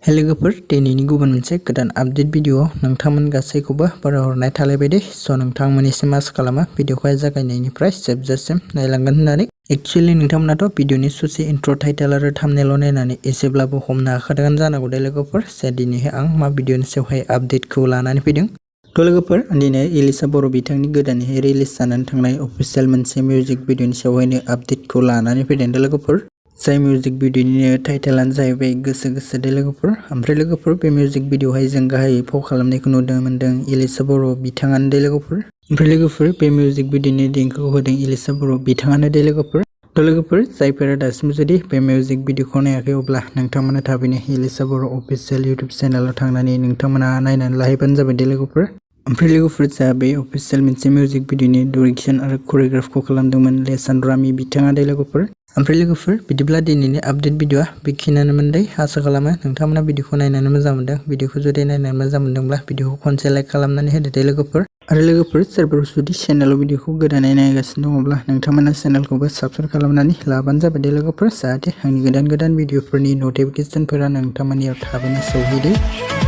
लोगोफोर दिनैनि गुबुन मोनसे गोदान आपडेट भिडिअ नोंथांमोन गासैखौबो बरायहरनाय थालायबाय स' नोंथांमोननिसिम आसा खालामो भिडिअखौहाय जागायनायनिफ्राय जोबजासिम नायलांगोन होननानै एक्चुअली नोंथांमोनाथ' भिडिअनि ससे इन्ट्र' टाइटेल आरो थाम्बनेल नायनानै एसेब्लाबो हमनो हाखादों जानांगौ दे लोगोफोर से दिनैहाय आं मा भिडिअनि सायावहाय आपडेटखौ लानानै फैदों थ' लोगोफोर दिनै एलिसा बर' बिथांनि गोदानैहाय रिलिज जानानै थांनाय अफिसियेल मोनसे मिउजिक भिडिअनि सायावहायनो आपडेटखौ लानानै फैदों दे लोगोफोर जाय मिउजिक भिडिअनि टाइटेलानो जाहैबाय गोसो गोसो दे लोगोफोर ओमफ्राय लोगोफोर बे मिउजिक भिडिअहाय जों गाहायै फाव खालामनायखौ नुनो मोनदों एलिसा बर' बिथाङानो दे लोगोफोर ओमफ्राय लोगोफोर बे मिउजिक भिडिअनि देंखोखौ होदों एलिसा बर' बिथाङानो दे लोगोफोर थ' लोगोफोर जायफोरा दासिम जुदि बे मिउजिक भिडिअखौ नायाखै अब्ला नोंथांमोना थाबैनो एलिसा बर' अफिसियेल इउटुब चेनेलाव थांनानै नोंथांमोना नायनानै लाहैबानो जाबाय दे लोगोफोर ओमफ्राय लोगोफोर जा बे अफिसियेल मोनसे मिउजिक भिडिअनि डिरेक्सन आरो करिय'ग्राफखौ खालामदोंमोन लेसान रामि बिथाङा दे लोगोफोर ओमफ्राय लोगोफोर बिदिब्ला दिनैनि आपडेट भिडिअआ बेखिनियानोमोन दे आसा खालामो नोंथांमोना भिडिअखौ नायनानै मोजां मोनदों भिडिअखौ जुदि नायनानै मोजां मोनदोंब्ला भिडिअखौ खनसे लाइक खालामनानै होदो दे लोगोफोर आरो लोगोफोर सोरबा जुदि चेनेलाव भिडिअखौ गोदानै नायगासिनो दङब्ला नोंथांमोना चेनेलखौबो साबस्क्राइब खालामनानै लाबानो जाबाय दे लोगोफोर जाहाथे आंनि गोदान भिडिअफोरनि नटिफिकेसनफोरा नोंथांमोननियाव थाबैनो सौहैयो